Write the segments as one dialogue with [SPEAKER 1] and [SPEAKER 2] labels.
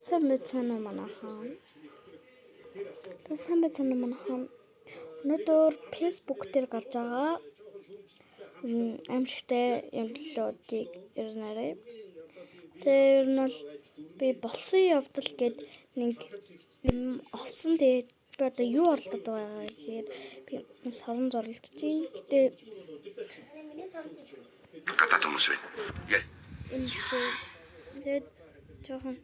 [SPEAKER 1] Сайн байцгаана уу манайхан. Сайн байцгаана уу манайхан. Өнөөдөр Facebook дээр гарч байгаа аимшигтай юмлуудыг яринарэ. Тэгээ ер нь бол би болсон явдал гээд нэг юм олсон. Тэгээд би одоо юу оролдоод байгаа гэхээр би сорон зоролдож байна. Гэтэ
[SPEAKER 2] Гадаад хүмүүс байна. Яа.
[SPEAKER 1] Энэ тэгээд жоохон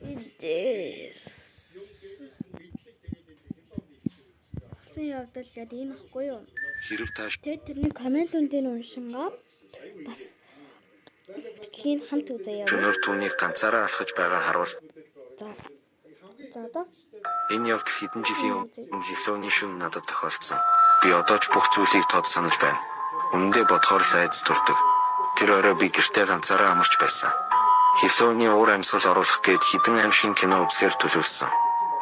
[SPEAKER 1] эдээс болсон явдал гэдэг энэ ахгүй юу?
[SPEAKER 2] Хэрв та
[SPEAKER 1] Тэгээд тэрний комментүүдийг уншингаа бас бичлэгийг хамт үзье яа.
[SPEAKER 2] шөнөөр түүнийг ганцаараа алхаж байгаа харуул
[SPEAKER 1] За. За одоо
[SPEAKER 2] энэ явдал хэдэн жилийн өмнө хилөөний шөнө надад тохиолдсон. Би одоо ч бүх зүйлийг тод санаж байна. Үнэндээ бодохоор л айдас төрдөг. Тэр орой би гэртээ ганцаараа амарч байсан. Хилөөний уур амьсгал оруулах гээд хэдэн аимшигын кино үзэхээр төлөвлөсөн.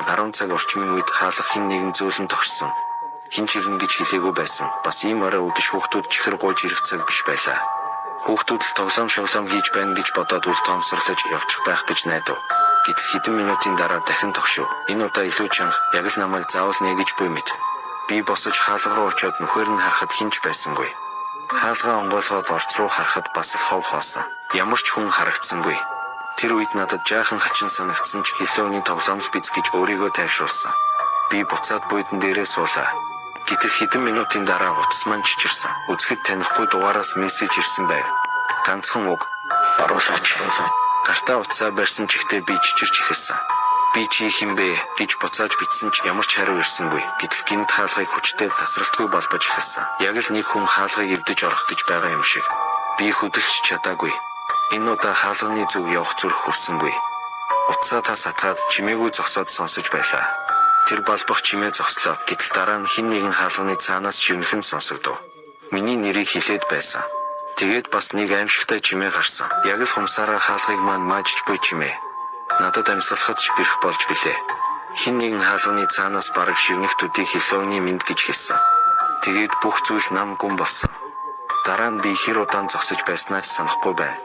[SPEAKER 2] 10 цаг орчмын үед хаалга хэн нэгэн зөөлөн тогшсон. Хэн ч ирнэ гэж хэлээгүй байсан. Бас ийм орой үдэш хүүхдүүд чихэр гуйж ирэх цаг биш байлаа. Хүүхдүүд л тоглоом шоглоом хийж байна гэж бодоод үл тоомсорлож явчих байх гэж найдав. Гэтэл хэдэн минутын дараа дахин тогшив. Энэ удаа илүү чанга, яг л намайг заавал нэ гэж буй мэт. Би босож хаалга руу очиод нүхээр нь харахад хэн ч байсангүй. Хаалгаа онгойлгоод орц руу харахад бас л хов хоосон. Ямар ч хүн харагдсангүй. Тэр үед надад жаахан хачин санагдсан ч хилөөний тоглоом л биз гэж өөрийгөө тайвшруулсан. Би буцаад буйдан дээрээ суулаа. Гэтэл хэдэн минутын дараа утас маань чичирсэн. Үзэхэд танихгүй дугаараас мессеж ирсэн байв. Ганцхан үг. Оруулаач. Гартаа утсаа барьсан чигтээ би чичирч эхэлсэн. Би чи хэн бэ гэж буцааж бичсэн ч ямар ч хариу ирсэнгүй. Гэтэл гинт хаалгыг хүчтэй тасралтгүй балбаж эхэлсэн. Яг л нэг хүн хаалгыг эвдэж орох гэж байгаа юм шиг. Би хөдөлж чадаагүй. Энэ удаа хаалганы зүг явах зүрх хүрсэнгүй. Утсаа тас атгаад чимээгүй зогсоод сонсож байлаа. Тэр балбах чимээ зогслоо. Гэтэл дараа нь хэн нэгэн хаалганы цаанаас шивнэхэн сонсогдов. Миний нэрийг хэлээд байсан. Тэгээд бас нэг аимшигтай чимээ гарсан. Яг л хумсаараа хаалгыг маань маажиж буй чимээ. Надад амьсгалахад ч бэрх болж билээ. Хэн нэгэн хаалганы цаанаас бараг шивнэх төдий хилөөний мэнд гэж хэлсэн. Тэгээд бүх зүйл нам гүн болсон. Дараа нь би хэр удаан зогсож байснаа ч санахгүй байна.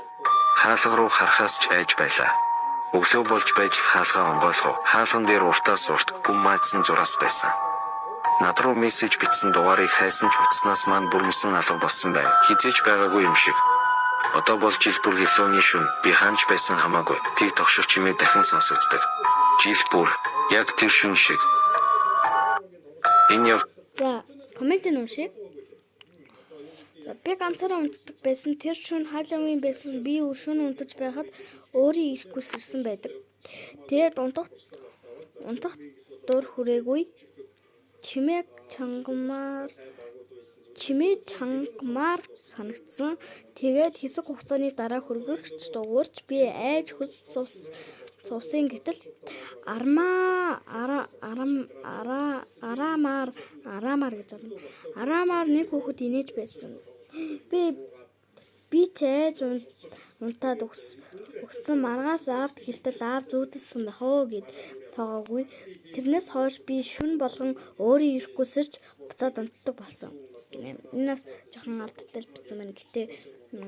[SPEAKER 2] Хаалга руу харахаас ч айж байлаа. Өглөө болж байж л хаалгаа онгойлгов. Хаалган дээр уртаас урт гүн маадсан зураас байсан. Над руу мессеж бичсэн дугаарыг хайсан ч утаснаас маань бүрмсэн алга болсон байв. Хизээч байгаагүй юм шиг. Одоо бол жил бүр хилөөний шөнө би хаанч байсан хамаагүй. Тэг тогшир чимээ дахин сонсогддог. Жил бүр яг тэр шөнө шиг. Энэ яв
[SPEAKER 1] за комментийг уншъя. За би ганцаараа унтдаг байсан. Тэр шөнө Халлоуин байсан. Би шөнө унтаж байхад өөрийн ирэхгүй сэрсэн байдаг. Тэгээд унтах дур хүрээгүй. Чимээ чангамаар санагдсан. Тэгээд хэсэг хугацааны дараа хөргөгч дуугарч би айж хөс цувсан гэтэл армаа ара арам ара араамаар араамаар гэж байна. Араамаар нэг хүүхэд инээж байсан. Би ч айж унтаад өгсөн маргааш аавд хэлтэл аав зүүдэлсэн байх оо гэд тоогоогүй. Тэрнээс хойш би шөнө болгон өөрийн ирэхгүй сэрч буцаад унтдаг болсон. Гинэ. Энэ бас жоохон алдтай бичсэн байна. Гэтэ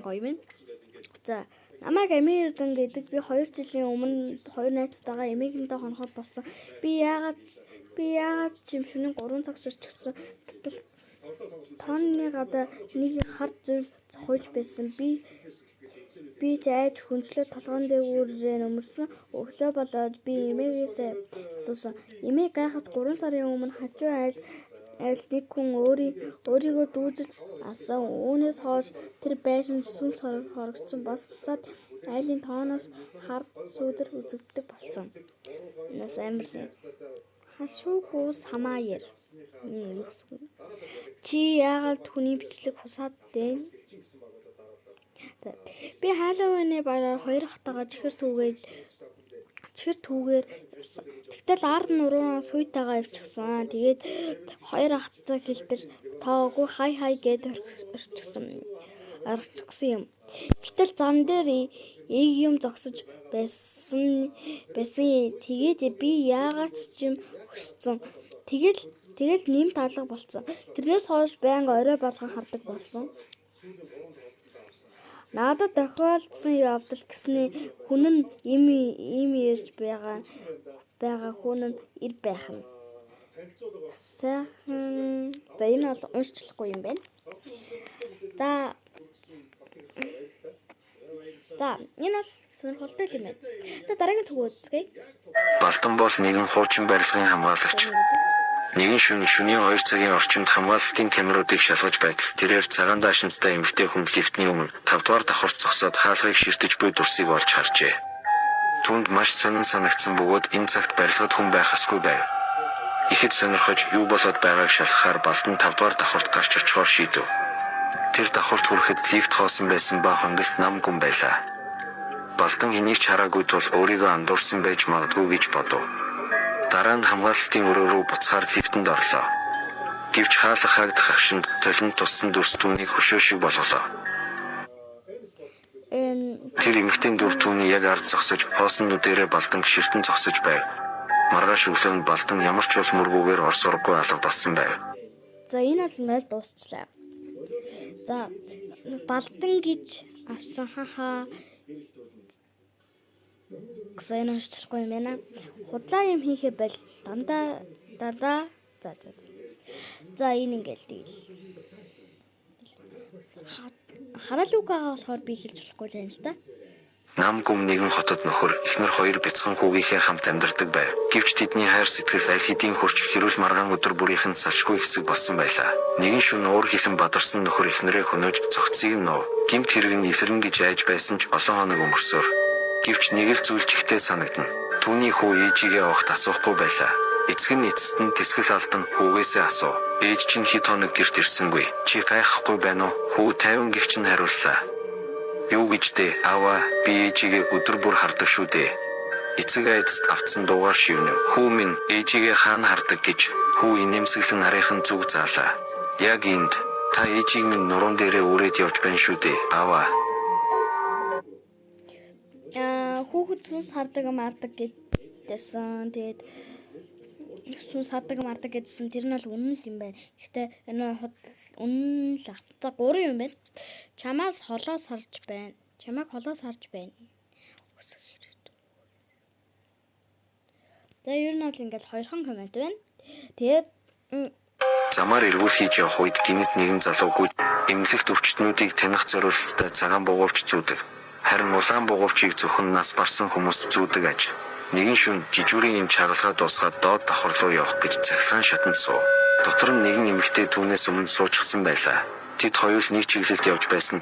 [SPEAKER 1] гоё юм. За намайг Амирдан гэдэг. Би 2 жилийн өмнө хоёр найзтайгаа эмээгэнтэй хоноход болсон. Би яагаад ч юм шөнийн 3 цаг сэрчихсэн. Гэтэл тооны гадаа нэг хар зүйл цохиж байсан. Би ч айж хөнжлөө толгойн дээгүүрээ нөмөрсөн. Өглөө болоод би эмээгээс асуусан. Эмээ гайхаад 3 сарын өмнө хажуу айлд нэг хүн өөрийгөө дүүжилж алсан. Үүнээс хойш тэр байшин сүнс хорогдсон. Бас буцаад айлын тооноос хар сүүдэр үзэгддэг болсон. Нас амар л. Хашуугүй самаа яр. Юу гэсэн үг? Чи яагаад хүний бичлэг хусаад дээ? За би Халлоуины бараар хоёр ахтайгаа чихэр түүгээр явсан. Тэгтэл ар нуруу суйтайгаа явчихсан. Тэгээд хоёр ахтай хэлтэл тоогүй хай хай гэд орчихсон. Орчихсон юм. Гэтэл зам дээр ийг юм зогсож байсан. Тэгээд би яагаад ч юм хөшсөн. Тэгэл нэмт алга болцсон. Тэрнээс хойш байнга орой болгон хардаг болсон. Надад тохиолдсон явдал гэсний хүн нь ийм ярьж байгаа хүн нь эр байх нь. Сайхан. За, энэ бол уншчихлахгүй юм байна. За, энэ бол сонирхолтой юм байна. За, дараагийн түг үзье.
[SPEAKER 2] Балдан бол нэгэн хуучин барилгын хамгаалагч. Нэгэн шөнө шөнийн 2 цагийн орчимд хамгаалалтын камеруудыг шалгаж байтал тэрээр цагаан даашинзтай эмэгтэй хүн лифтний өмнө 5 дугаар давхарт зогсоод хаалгыг ширтэж буй дүрсийг олж харжээ. Түүнд маш сонин санагдсан бөгөөд энэ цагт барилгад хүн байх ёсгүй байв. Ихэд сонирхож юу болоод байгааг шалгахаар Балдан 5 дугаар давхарт гарч очихоор шийдэв. Тэр давхарт хүрэхэд лифт хоосон байсан ба хонголт нам гүн байлаа. Балдан хэнийг ч хараагүй тул өөрийгөө андуурсан байж магадгүй гэж бодов. Дараа нь хамгаалалтын өрөө рүү буцахаар лифтэнд орлоо. Гэвч хаалга хаагдах агшинд толинд туссан дүрс түүнийг хөшөө шиг болголоо. Тэр эмэгтэйн дүр түүний яг ард зогсож, хоосон нүдэрээ Балданг ширтэн зогсож байв. Маргааш өглөө нь Балдан ямар ч бол мөргүүгээр ор сурггүй алга болсон байв.
[SPEAKER 1] За, энэ бол ингээл дуусчлаа. За, Балдан гэж авсан, хаха. Гэсэн энэ уншчихгүй юм байна. Худлаа юм хийхээ бол дандаа дандаа за за. За, энэ ингээл тэгэл. Харалугагаа болохоор би хэлж болохгүй л юм л та.
[SPEAKER 2] Нам гүм нэгэн хотод нөхөр, эхнэр хоёр бяцхан хүүгийнхээ хамт амьдардаг байв. Гэвч тэдний хайр сэтгэл аль хэдийн хөрч хэрүүл маргаан өдөр бүрийнх нь салшгүй хэсэг болсон байлаа. Нэгэн шөнө уур хилэн бадарсан нөхөр эхнэрээ хөнөөж цогцыг нь нуув. Гэмт хэрэг нь илэрнэ гэж айж байсан ч олон хоног өнгөрсөөр. Гэвч нэг л зүйл чихтэй санагдана. Түүний хүү ээжигээ огт асуухгүй байлаа. Эцэг нь эцэст нь тэсгэл алдан хүүгээсээ асуув. Ээж чинь хэд хоног гэрт ирсэнгүй. Чи гайхахгүй байна уу? Хүү тайван гихч нь хариуллаа. Юу гэж дээ, ааваа, би ээжигээ өдөр бүр хардаг шүү дээ. Эцэг айдаст автсан дуугаар шивнэв. Хүү минь ээжигээ хаана хардаг гэж хүү инээмсэглэн нарийнхан зүг заалаа. Яг энд та ээжийг минь нуруунд дээрээ үрээд явж байна шүү дээ, ааваа.
[SPEAKER 1] Хүүхэд сүнс хардаг юм ардаг гэдээсэн. Тэгээд сүнс хардаг юм ардаг гэдсэн. Тэр нь бол үнэн л юм байна. Гэхдээ энэ худал үнэн л ах. За, гурван юм байна. Чамаас холоос харж байна. Чамайг холоос харж байна. Өсөх хэрэгтэй. За, ер нь бол ингээд хоёрхан comment байна. Тэгээд
[SPEAKER 2] Замаар эргүүл хийж явах үед гэнэт нэгэн залуу гүйж эмнэлэгт өвчтөнүүдийг таних зориулттай цагаан бугуувч зүүдэг. Харин улаан бугуувчийг зөвхөн нас барсан хүмүүс зүүдэг аж. Нэгэн шөнө жижүүрийн эмч хагалгаа дуусгаад доод давхар руу явах гэж цахилгаан шатанд суув. Дотор нь нэгэн эмэгтэй түүнээс өмнө суучихсан байлаа. Тэд хоёул нэг чиглэлд явж байсан.